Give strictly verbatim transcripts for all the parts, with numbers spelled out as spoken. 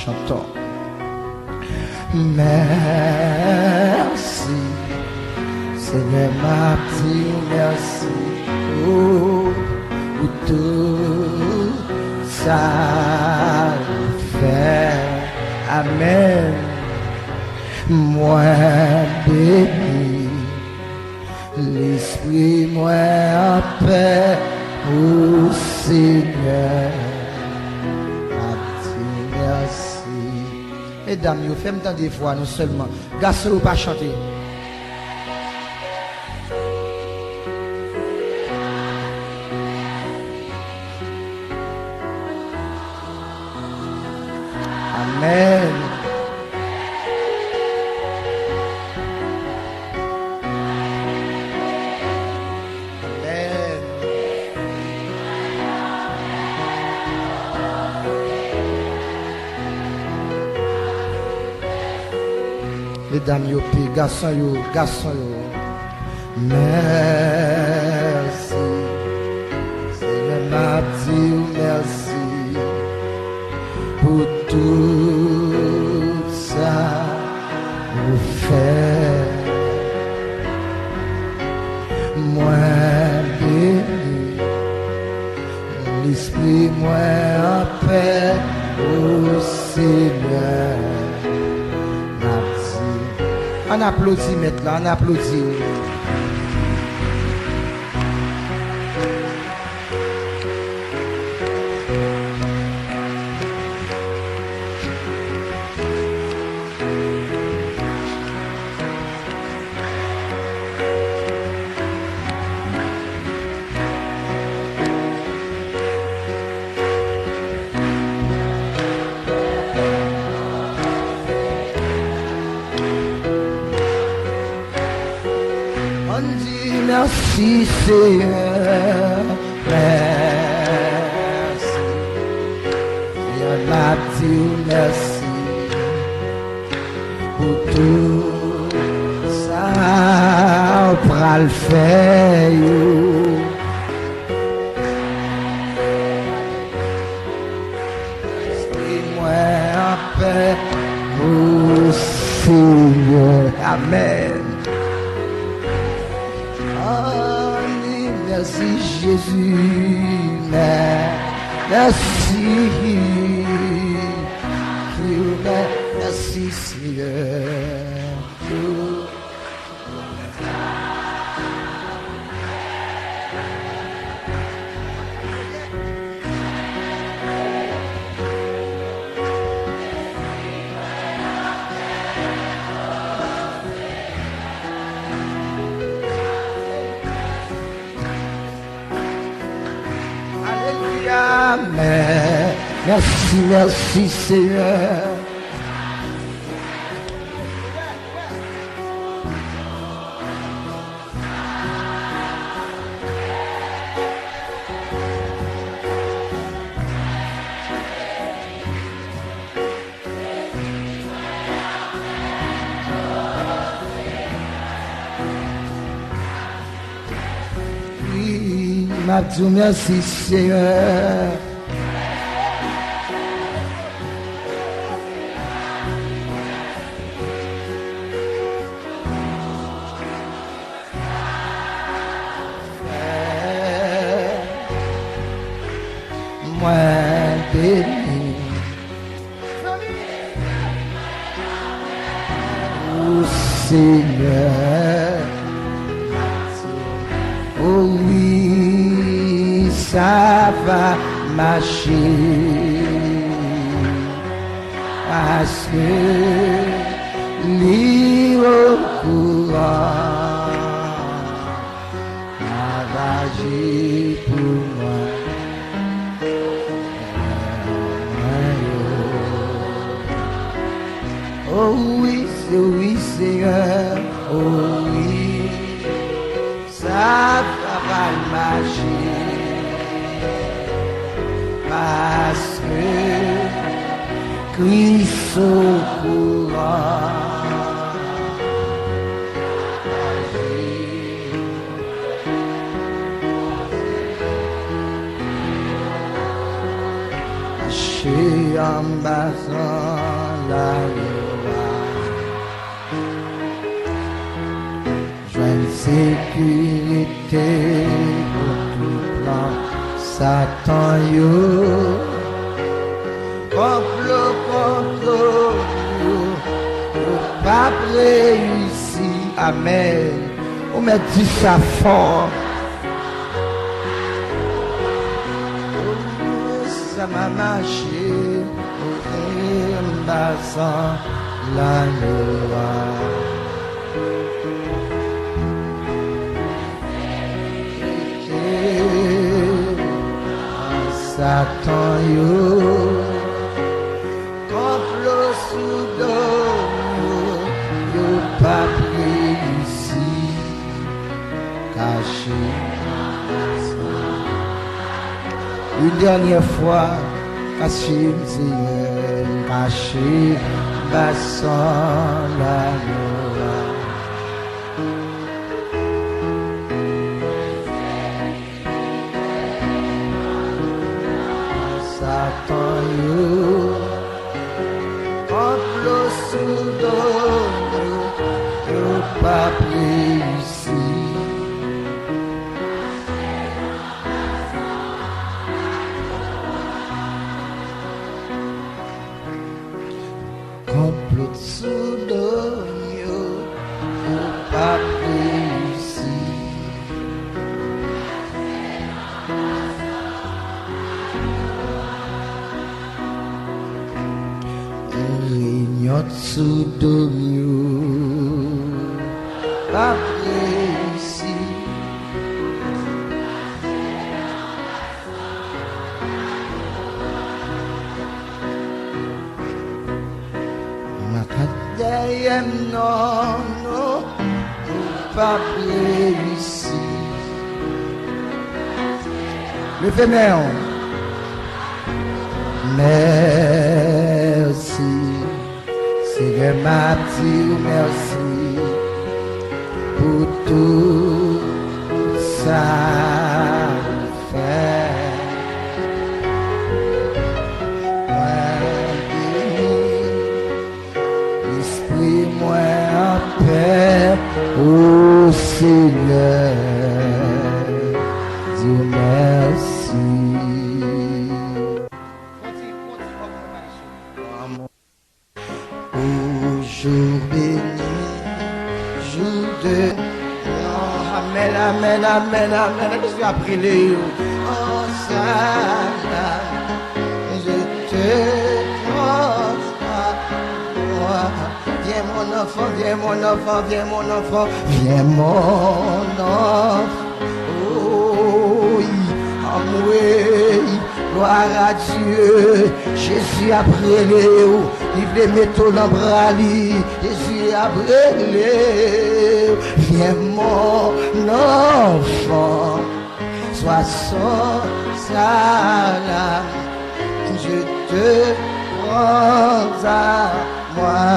Chantons. Mèsi, Senyè, m ap di w mèsi, oh, pou tout sa ou fè. Amèn. Mwen beni, lespri mwen anpè, o Senyè, m ap di w mèsi. Medam yo, fè m tande vwa nou sèlman. Gason yo pa chante. Amèn. Amèn. Medam yo pi, gason yo, gason yo. Mèsi, Senyè, m ap di w mèsi pou tout sa ou fè. Mwen beni, lespri mwen anpè, o Senyè, n ap di. Ann aplodi Mèt la, ann aplodi. Ann di mèsi, Senyè, mèsi. Senyè, n ap di w mèsi pou tout sa w pral fè yo. Lespri mwen anpè, o Senyè. Amèn. Ann di mèsi, Jezi. Mèsi. Mèsi, Senyè. Alelouya, amèn. Mèsi, mèsi, Senyè. Wi, m ap di w mèsi, Senyè. Mwen beni. O Senyè, o wi, sa va mache, paske li okouran. Ap aji pou mwen. O wi, se wi, Senyè. O wi, sa va pral mache. Paske Kris okouran. Anba zon lalwa. Jwenn sekirite pou tout plan Satan yo. Konplo, konplo yo, yo p ap reyisi. Amèn. Ou mèt di sa fò. Sa m a mache, anba zon lalwa. Satan yo, konplo sou do m yo, yo p ap reyisi. Kache. Une dernière fois, kache m, Senyè, kache anba zon lalwa. Satan yo, konplo sou do m yo, yo p ap reyisi. Konplo sou do m yo, yo p ap reyisi. Reyinyon sou do m yo p ap reyisi. Makat dèyè m, non, non, ou p ap reyisi. Leve men w. Mèsi, Senyè, m ap di w mèsi pou tout sa ou fè. Mwen beni, lespri mwen anpè, o Senyè, di w mèsi. Ou jou beni, jou de. Amèn, amèn, amèn, amèn. Èske w ap rele yo? Osana, je te prends à moi. Viens mon enfant, viens mon enfant, viens mon enfant, viens mon enfant. Oy, anmwey, glwa a Dye. Jezi ap rele w, li vle mete w nan bra li. Jezi ap rele w, viens mon enfant, sois sans alarme, je te prends à moi.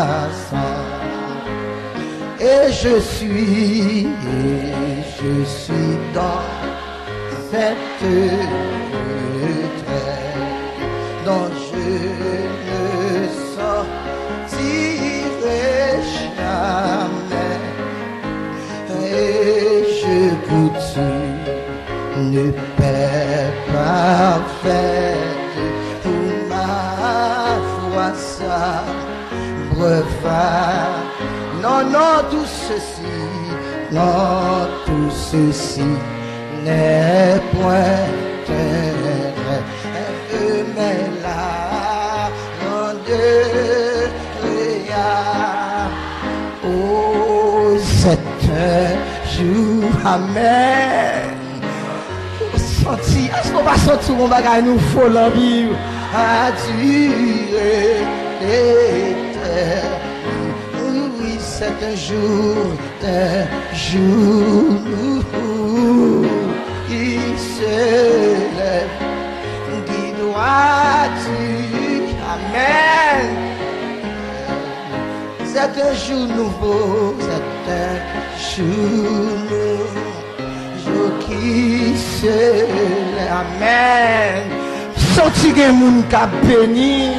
Et je suis, et je suis dans cette détresse dont je ne sortirai jamais. Et je goûte une paix parfaite où ma foi s'abreuva. Non, non, tout ceci, non, tout ceci n'est point un rêve, mais la grande réa. Oh, c'est un jour, amen. Ou santi, èske w pa santi yon bagay nouvo nan vi w? À Dieu l'éternel, oui, c'est un jour, un jour qui se lève, qui doit dire, amen. C'est un jour nouveau, c'est un jour nouveau qui se lève. Amen. Santi gen moun k ap beni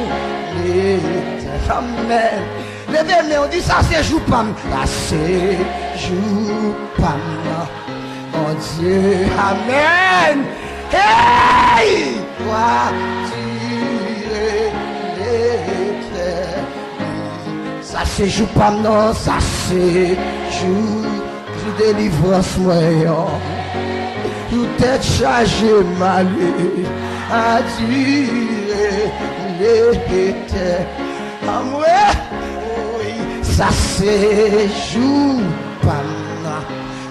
Letènèl. Amèn. Leve men w, di, "Sa se jou pa m." Sa se jou pa m nan Bondye. Amèn. Hey! Wa dire Letènèl. Sa se jou pa m nan, sa se jou, jou delivrans mwen an. Jou tèt chaje m ale, adire Letènèl. Amwe, wi, sa se jou pa m nan.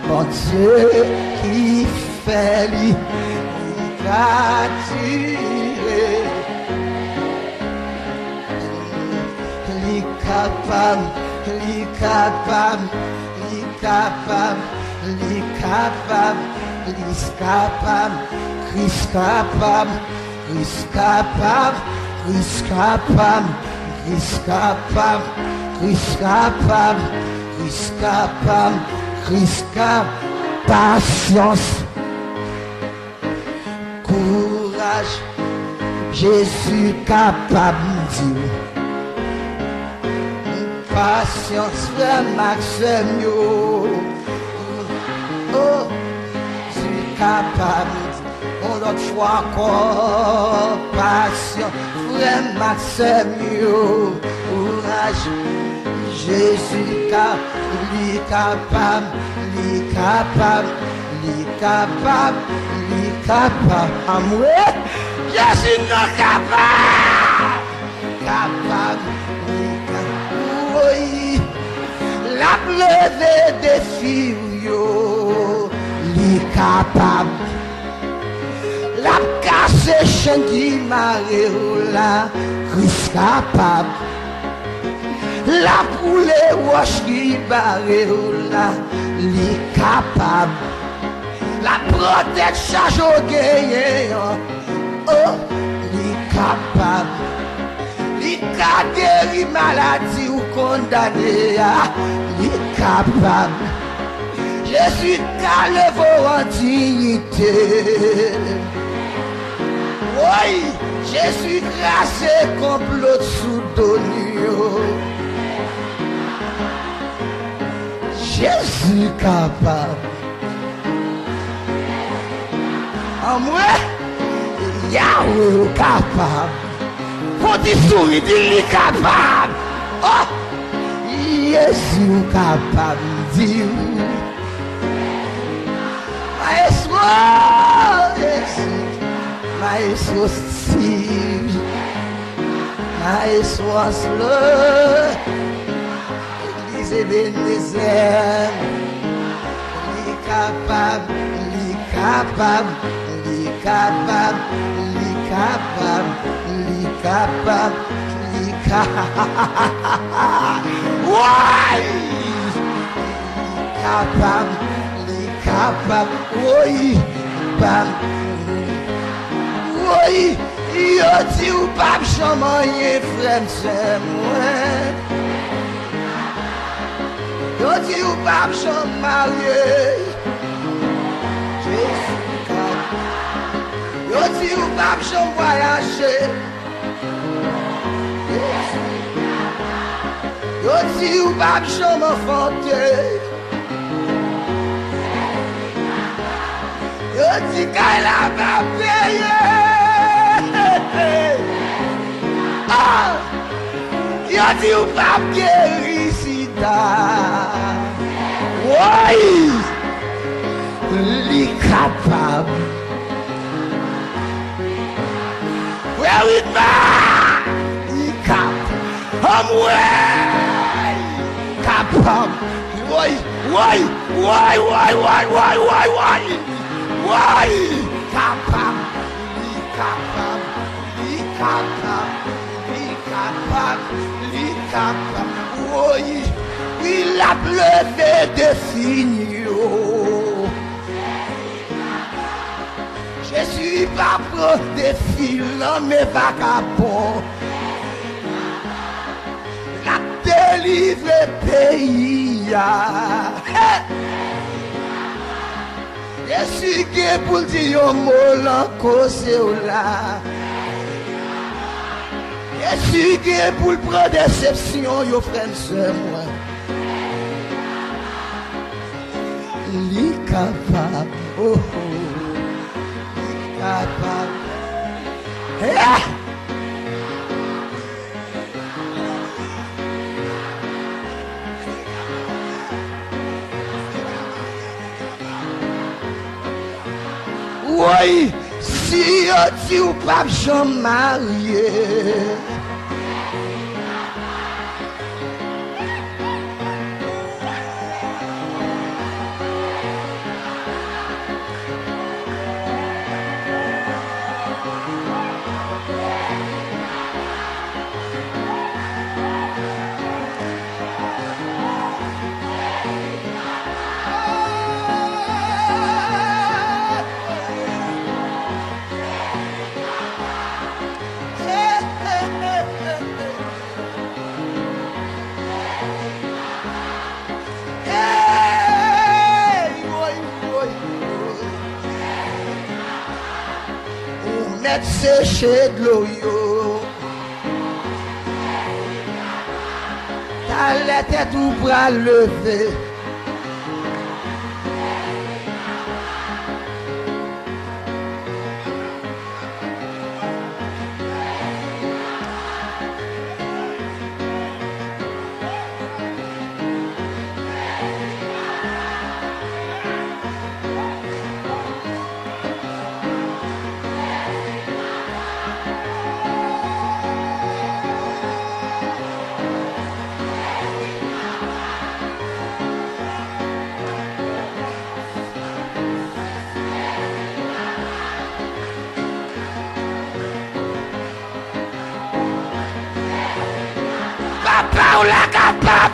Bondye ki fè li, li ka tire. Li kapab, li kapab, li kapab, li kapab, li kapab, Kris kapab, Kris kapab, Kris kapab, Kris kapab, Kris kapab, Kris kapab, Kris kapab. Pasyans. Kouraj, Jezi kapab, m di w. Pasyans, frè m ak sè m yo. Oh, Jezi kapab, m di w. Yon lòt fwa ankò, pasyans, frè m ak sè m yo. Kouraj, Jezi ka, li kapab, li kapab, li kapab, li kapab. Amwe, Jezi nan kapab, kapab, li kapab. Wi, l ap leve defi w yo, li kapab. L ap kase chenn ki mare w la, Kris kapab. L ap woule wòch ki bare w la, li kapab. L ap pran tèt chaje w genyen an, oh, li kapab. Li ka geri maladi ou kondane a, li kapab. Jezi ka leve w an diyite. Woy, Jezi kraze konplo sou do nou yo. Jezi kapab. Anmwe, Yawe ou kapab. Fò ti souri, di li kapab. Oh, Jezi ou kapab, di w. Maestro, Jezi, Maestro Steve, Maestro Anselot. Legliz Ebenezè, li kapab, li kapab, li kapab, li kapab, li kapab, li ka-, woy! Li kapab, li kapab, woy, pam, woy, yo di w p ap janm anyen, frè m, sè mwen. Yo di w p ap janm marye. Jezi kapab. Yo di w p ap janm vwayaje. Jezi kapab. Yo di w p ap janm anfante. Yo di kay la p ap peye. Ah! Yo di w p ap geri sida. Woy! Li kapab. Frè Widma! Li kapab. Anmwe! Kapab. Woy, woy, woy, woy, woy, woy, woy, woy. Woy! Kapab. Li kapab. Li kapab. Li kapab. Li kapab. Woy! Wi, l ap leve defi nou yo. Jezi pa pran defi lanmen vakabon. L ap delivre peyi a. Hey! Jezi gen pou l di yon mo lan koze w la. Jezi gen pou l pran desepsyon yo, frè m, sè mwen. Li kapab, oh, oh. Li kapab. Eh! Woy, si yo di w p ap janm marye. Hey, woy, woy, woy. Ou mèt seche dlo yo. Talè tèt ou pral leve. Papa w la kapab,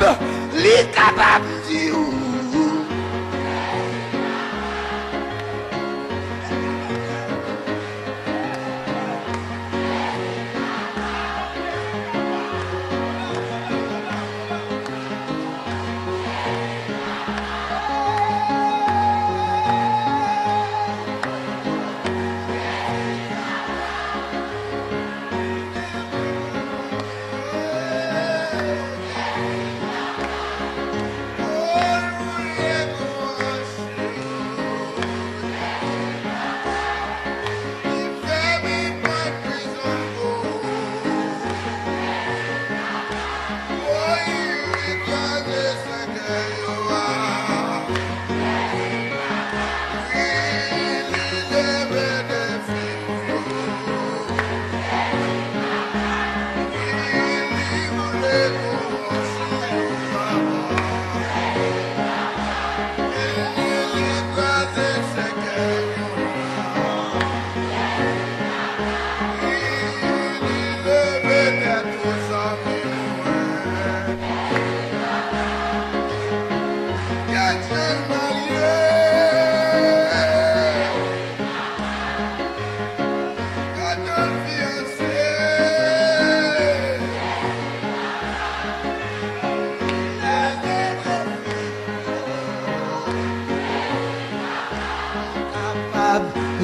li kapab di w.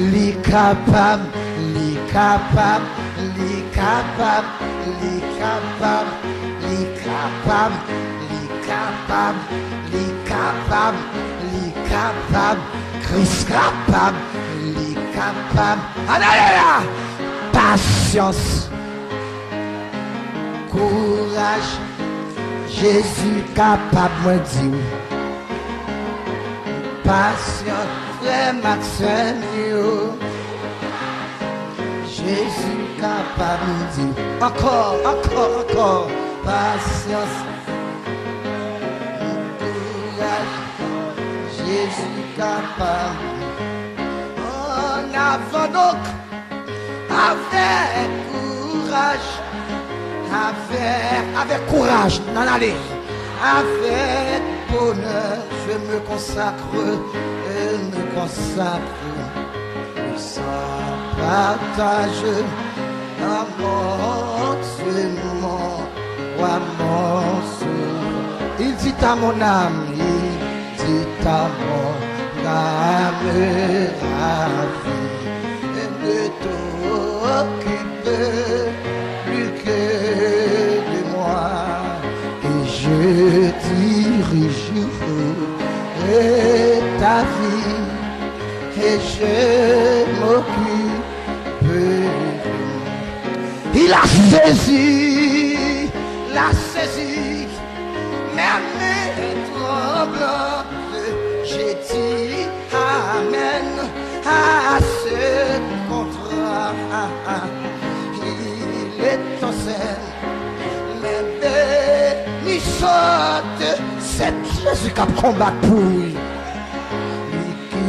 Kapab, li kapab, li kapab, li kapab, li kapab, li kapab, li kapab, li kapab, li kapab, Kris kapab, li kapab. Alelouya! Pasyans. Kouraj, Jezi kapab, mwen di w. Pasyans, frè m ak sè m yo. Jezi kapab, m di w. Ankò, ankò, ankò. Pasyans, kouraj, Jezi kapab. An avan donk. Avèk kouraj, avèk, avèk kouraj, n al ale. Avec bonheur, je me consacre, je me consacre. Sans partage, à mon Dieu, mon roi, mon sauveur. Il dit à mon âme, il dit à mon âme ravie, ne t'occupe plus que Je dirigerai ta vie et je m'occuperai. Il a saisi, il a saisi mes mains tremblantes. J'ai dit amen à ce contrat. Il est ancien. Men beni sot se Jezi k ap konbat pou ou. Li ki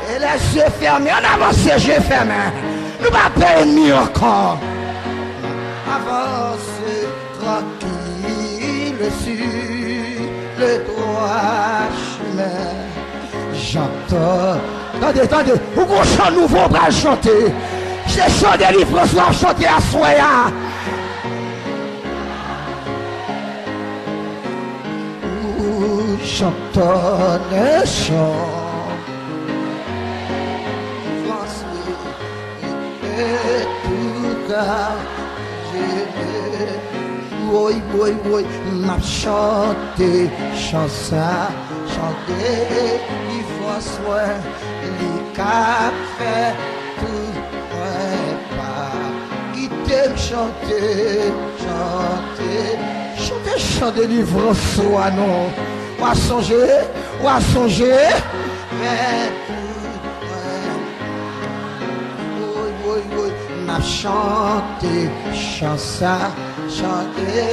e lè zye fèmen, ann avanse zye fèmen. Nou pa pè ènmi ankò. Avanse trankil sur le droit chemin. J'entends. Tande, tande. Ou gon chan nouvo w pral chante. Se chan delivrans w ap chante aswè a. Ou chante yon chan. Delivrans, wi. E tou ka jene. Woy, woy, woy, m ap chante chan sa, chante li fòs mwen, li ka fè tout mwen pa. Kite m chante, chante, chante chan delivrans ou a non. W a sonje, w a sonje. Fè pou mwen. Woy, woy, woy, m ap chante chan sa, chante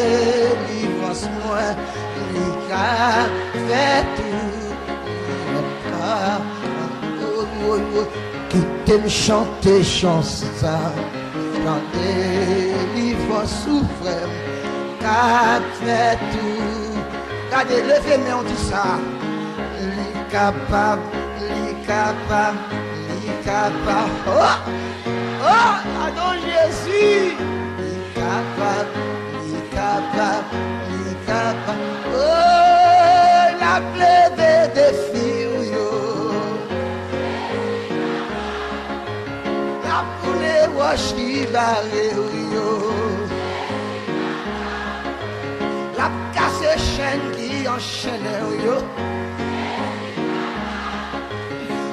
li fòs mwen, li ka fè tout mwen ka. Woy, woy, woy, kite m chante chan sa, chante li fòs ou frè m, ka fè tout. Gade, leve men w di sa. Li kapab, li kapab, li kapab. Oh! Oh! Adon Jezi! Li kapab, li kapab, li kapab. Oh! L ap leve defi w yo. L ap boule wòch ki bare w yo. L ap kase chenn ki anchennen w yo.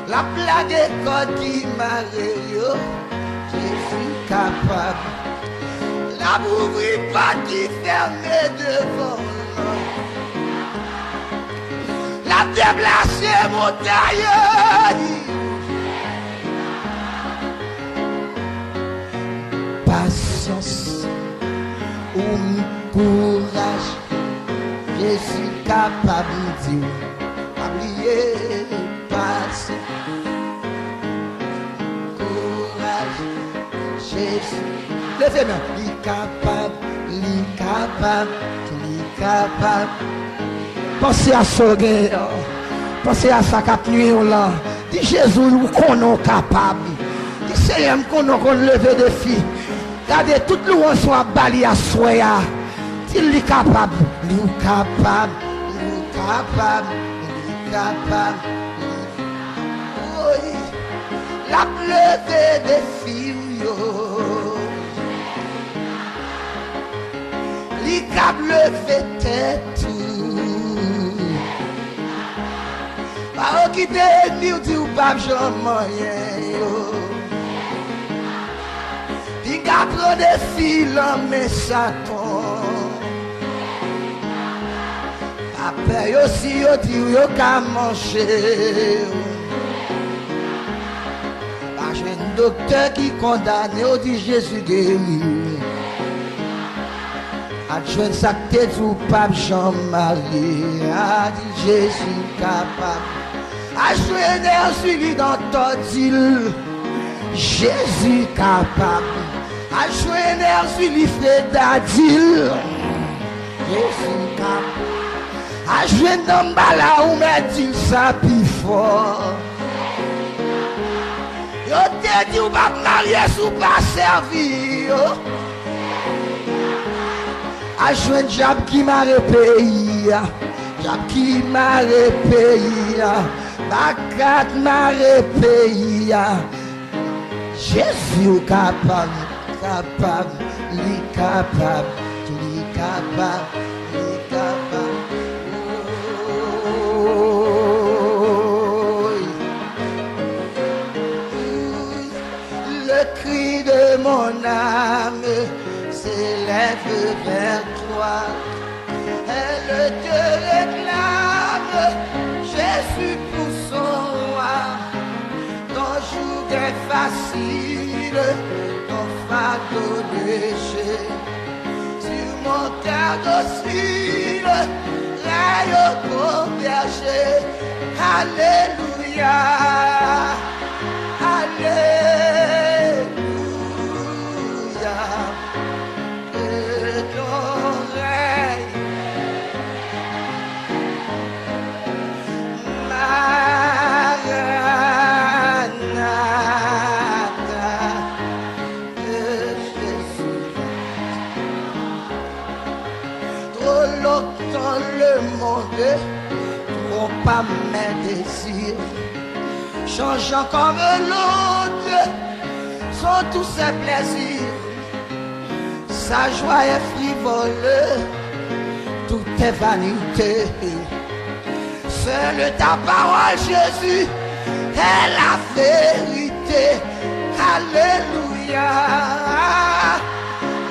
L ap lage kòd ki mare w yo. Jezi kapab. L ap ouvri pòt ki fèmen devan w lan. L ap deplase montay yo. Pasyans, ou m kouraj. Jezi kapab, m di w, pa bliye pasyans. Kouraj, Jezi. Leve men, li kapab, li kapab, li kapab. Panse a sa w genyen an. Panse a sa k ap nwi w lan. Di Jezi, ou konnen w kapab. Di Senyè, m konnen w konn leve defi. Gade tout lwanj w ap ba li aswè a. Di l li kapab. Li kapab. Li kapab. Li kapab. Woy. L ap leve defi w yo. Li kab leve tèt ou. Pa okipe ènmi w di w p ap janm anyen yo. Li ka pran defi lan men Satan. Pa pè yo si yo di w yo ka manje w. Pa jwenn doktè ki kondane w, di Jezi geri. Al jwenn sa k te di w p ap janm marye a, di Jezi kapab. Al jwenn Èzili nan Tòdil, Jezi kapab. Al jwenn Èzili Freda, di l, Jezi kapab. Al jwenn Danmbala ou mèt di l sa pi fò. Yo te di w p ap marye si w pa sèvi yo. Al jwenn dyab ki mare peyi a. Dyab ki mare peyi a. Bakat mare peyi a. Jezi ou kapab, kapab, li kapab, li kapab, li vers toi. Elle te réclame, Jésus, pour son roi. Ton joug est facile, ton fardeau léger. Sur mon cœur docile, rail au bon berger. Alléluia, Alléluia. Que ton règne, Maranatha, que Jésus. Trop longtemps le monde trompa mes désirs, changeant comme l'onde sont tous ses plaisirs. Sa joie est frivole, tout est vanité. Seule ta parole, Jésus, est la vérité. Alléluia.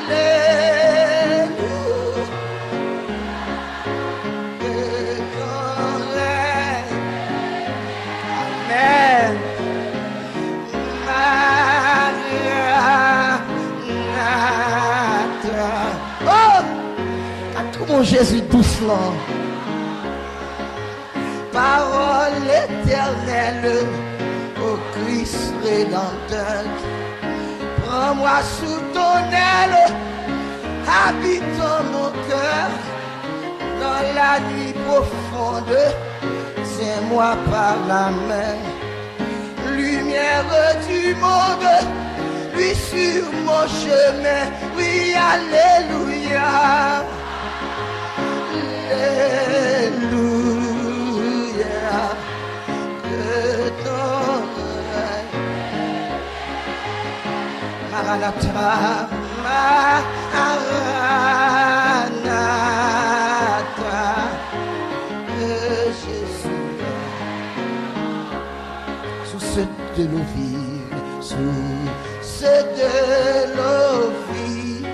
Alléluia. Que ton règne. Amen. Maranatha. Oh! Gad kòman Jezi dous lan. Parole éternelle, ô Christ rédempteur, prends-moi sous ton aile, habite dans mon cœur, dans la nuit profonde, tiens-moi par la main. Lumière du monde, luis sur mon chemin. Oui, alléluia. Alléluia. Que ton règne. Maranatha, Maranatha. Que Jésus vienne. Source de l'eau vive, source de l'eau vive.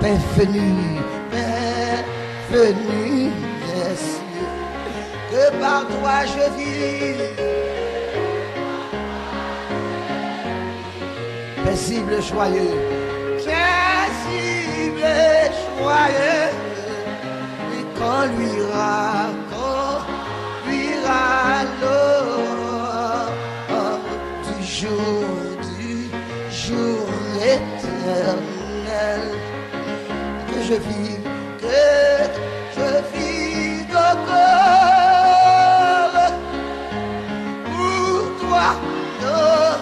Bienvenue, bienvenue, Jésus. Que par toi je vis. Paisible et joyeux. Paisible et joyeux. Oui, qu'on lui rend, qu'on lui rend l'honneur du jour, du jour éternel. Que je vive, que je vive encore pour toi dans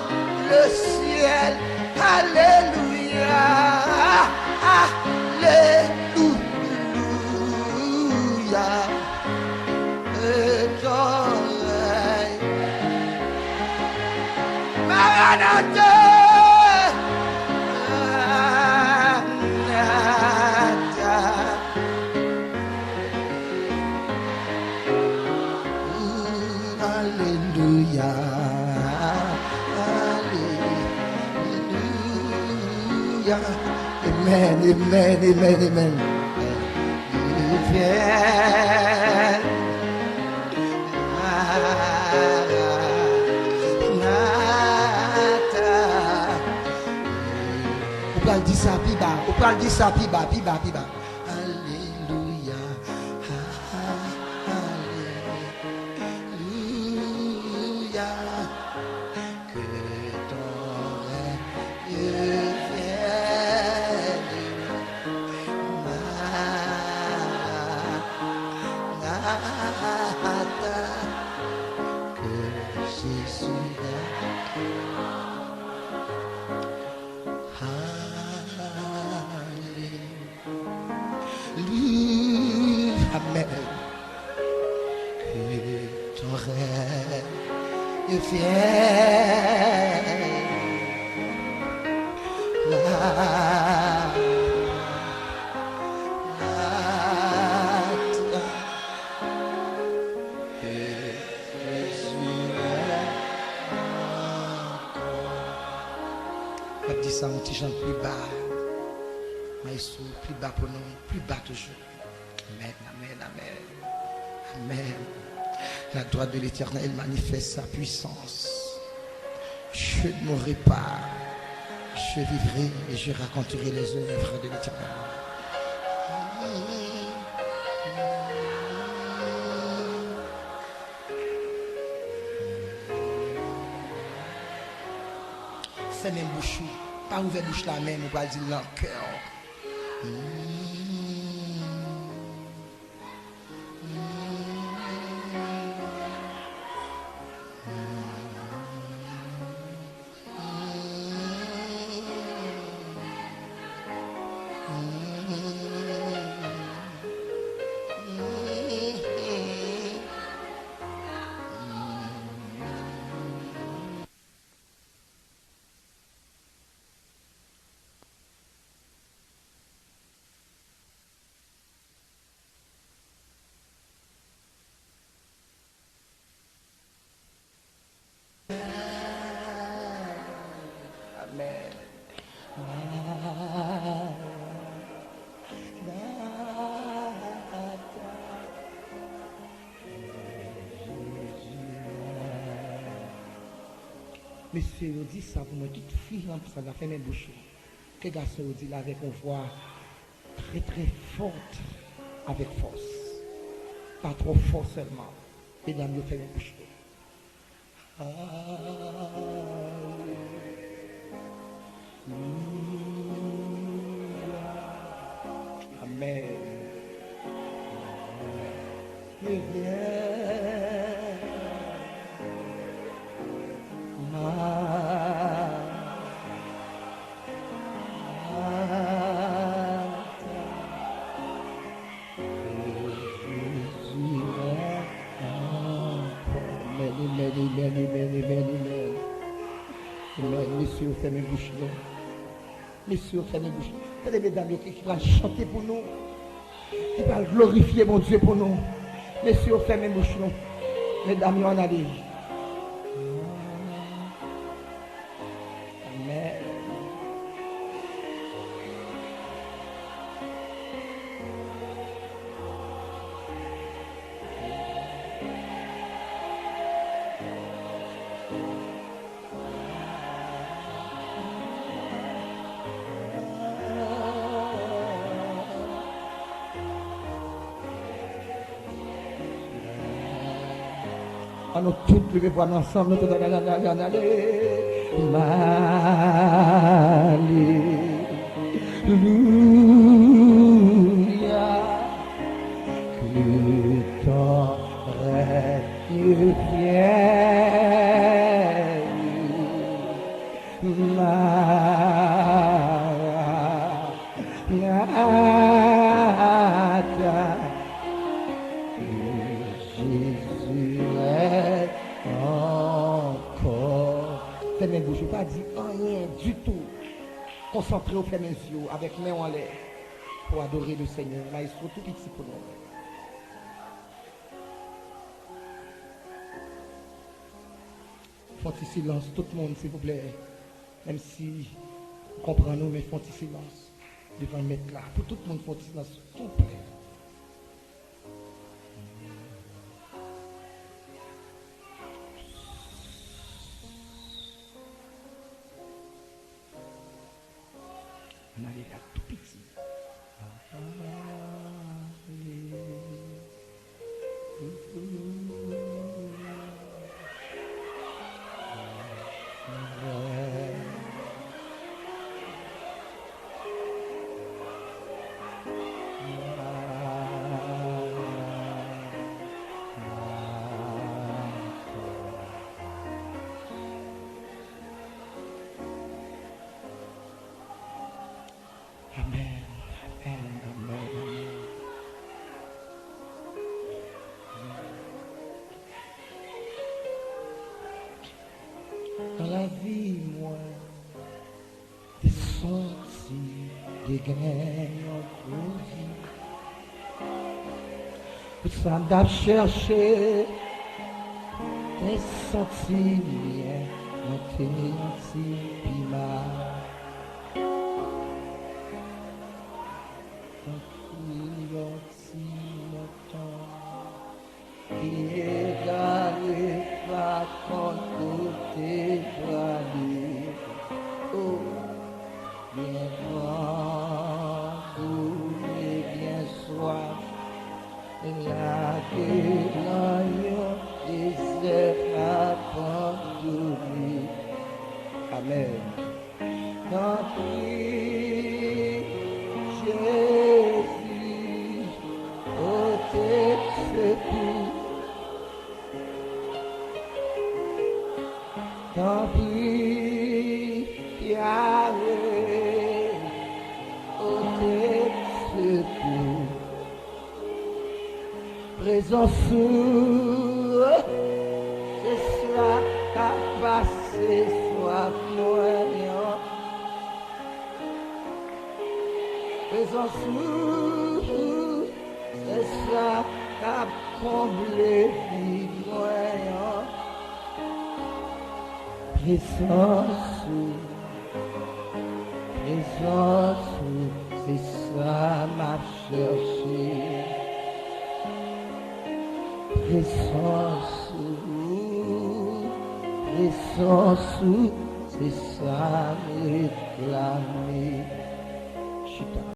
le ciel. Alléluia, alléluia. Que ton règne. Maranatha, Maranatha. Alléluia, alléluia. Amen, amen, amen, amen. Viens, Maranatha. Ou pral di sa pi ba, ou pral di sa pi ba, pi ba, pi ba. Alléluia, alléluia. Que ton règne vienne, Maranatha, que Jésus vienne. Alléluia. Amen. Que ton règne vienne. La, la, que Jésus règne encore. W ap di sa yon ti jan pli ba. Maestro, pli ba pou nou, pli ba toujou. Amen, amen, amen. Amen. La gloire de l'Éternel manifeste sa puissance. Je ne mourrai pas, je vivrai et je raconterai les œuvres de l'Éternel. Fèmen bouch ou. Pa ouvè bouch la menm, ou pral di l nan kè w. Amèn. Mesye yo di sa pou mwen, tout fi nan sal la, fèmen bouch ou. Ke gason yo di l avèk yon vwa trè, trè fòt, avèk fòs. Pa twò fò sèlman. Medam yo, fèmen bouch nou. Alelouya. Amèn. Amèn. Amèn, amèn, amèn, amèn, amèn, amèn. Amèn. Mesye yo, fèmen bouch nou. Mesye yo, fèmen bouch nou. Tande medam yo ki, ki pral chante pou nou, ki pral glorifye Bondye pou nou. Mesye yo, fèmen bouch nou. Medam yo, ann ale. Amèn. Ann nou tout leve vwa nou ansanm, nou tout ann ale, ann ale, ann ale. Alelouya. Que ton règne vienne. Maranatha, que Jésus règne encore. Fèmen bouch ou, pa di anyen ditou. Konsantre w, fèmen zye w, avèk men w anlè, pou adore le Seigneur. Maestro, tou piti pou nou. Fon ti silans, tout moun, silvouplè. Menm si ou konprann ou, men fon ti silans devan Mèt la. Pou tout moun, fon ti silans, souple. Ann ale la tou piti. Amèn, amèn, amèn, amèn. Nan lavi mwen, te santi te gen yon koze. Pou sa m t ap chèche, te santi byen, mwen te yon ti pi mal. Nan yon dezè abandone. Amèn. Tanpri, Jezi, pote sekou. Tanpri, Yahweh, pote sekou. Prezans ou, se sa k ap pase swaf mwen an. Prezans ou, se sa k ap konble vid mwen an. Prezans ou, prezans ou, se sa m ap chèche. Prezans ou, prezans ou, se sa m reklame. Chita.